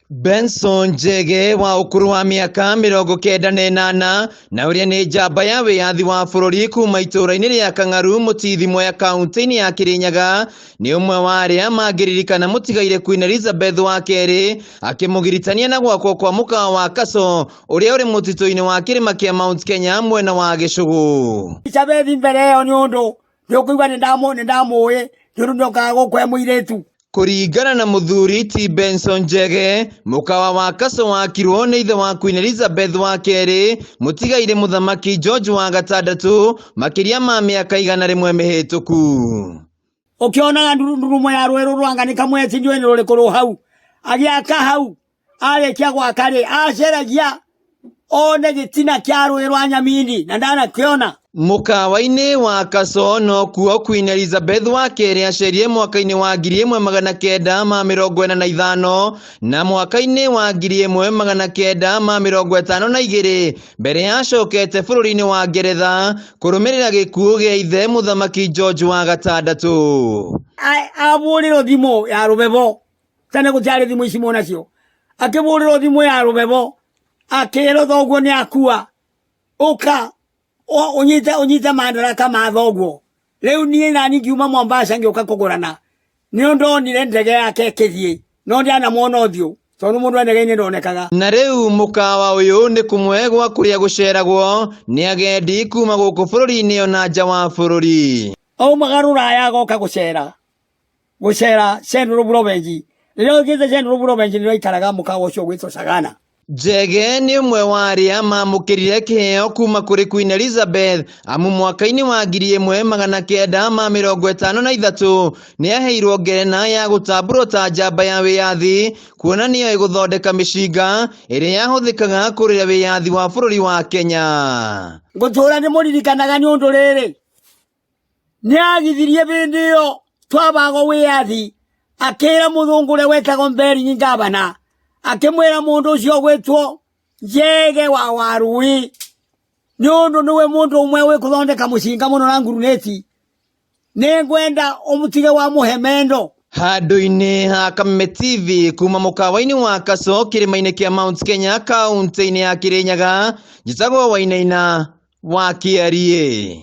Benson Njege wa ũkũrũ wa mĩaka 98 na ũrĩa nĩ njamba ya wĩyathi wa bũrũri kuma itũũra-inĩ rĩa Kang'aru Mũtithi Mwea kaunti-inĩ ya Kĩrĩnyaga nĩ ũmwe wa arĩa mangĩririkana mũtigaire Queen Elizabeth wa kerĩ akĩmũgiritania na gwakwo kwa mũkawa wa Kaso ũrĩa ũrĩ mũtitũ-inĩ wa kĩrĩma kĩa Mount Kenya mwena wa Gĩcũgũ. Elizabeth mbere ĩyo nĩ ũndũ nĩ ũkũigua nĩ ndamũĩ nĩ ũndũ nĩokaga gũkũ e mũirĩtu. Kũringana na mũthuri ti Benson Njege, mũkawa wa Kaso wakirwo nĩ ithe wa Queen Elizabeth wa kerĩ, mũtigairĩ mũthamaki George wa gatandatũ, makĩria ma mĩaka 100 mĩhĩtũku. Ũkĩonaga ndurumo ya rũĩ rũrũ anga nĩ kamweti ndiũĩ nĩ rũrĩkũ rũ hau. Agĩaka hau, arĩkia gwaka rĩ, aceragia one gĩtina kĩa rũĩ rwa Nyamindi na ndanakĩona. Mũkawa-inĩ wa Kaso nokuo Queen Elizabeth wa kerĩ acerire mwaka-inĩ wa 1945 na mwaka-inĩ wa 1952 mbere ya acokete bũrũri-inĩ wa Ngeretha kũrũmĩrĩra gĩkuũ gĩa ithe Mũthamaki George wa gatandatũ. Ahũrĩrwo thimũ ya rũbebo, tene gũtiarĩ thimũ ici mwonacio, akĩhũrĩrwo thimũ ya rũbebo akĩrwo thoguo nĩ akua, ũka ũnyite madaraka ma thoguo. Rĩu niĩ nani ngiuma Mombasa ngĩũka kũgũrana, nĩ ndonire ndege yake ĩkĩthiĩ, no ndianamuona ũthiũ tondũ mũndũ e ndege-inĩ ndonekaga. Na rĩu mũkawa ũyũ nĩ kũmwe gwa kũrĩa gũceragwo nĩ agendi kuma gũkũ bũrũri-inĩ ona nja wa bũrũri. Aumaga rũraya agoka gũcera gũcera Central Province. Rĩrĩa okĩte Central Province nĩrĩo aikaraga mũkawa ũcio ũgwĩtwo Sagana. Njege nĩ ũmwe wa arĩa maamũkĩrire kĩheo kuma kũrĩ Queen Elizabeth amu mwaka-inĩ wa 1953 nĩ aheirwo ngerenwa ya gũtambũrwo ta njamba ya wĩyathi kuona nĩoĩ gũthondeka mĩcinga ĩrĩa yahũthĩkaga kũrũĩrĩra wĩyathi wa bũrũri wa Kenya. Ngũtũra ndĩmũririkanaga nĩ ũndũ rĩrĩ, nĩ agithirie hĩndĩ ĩyo twabagwo wĩyathi, akĩra mũthũngũ ũrĩa wetagwo Mberinyi ngavana, akĩmwĩra mũndũ ũcio ũgwĩtwo Njege wa Warui nĩ ũndũ nĩwe mũndũ ũmwe wĩ kũthondeka mũcinga mũno na ngurunĩti, nĩngwenda ũmũtige wa mũhe mendo. Handũ-inĩ ha Kameme TV kuma mũkawa-inĩ wa Kaso kĩrĩma-inĩ kĩa Mount Kenya kaunti-inĩ ya Kĩrĩnyaga, njĩtagwo Wainaina wa Kĩariĩ.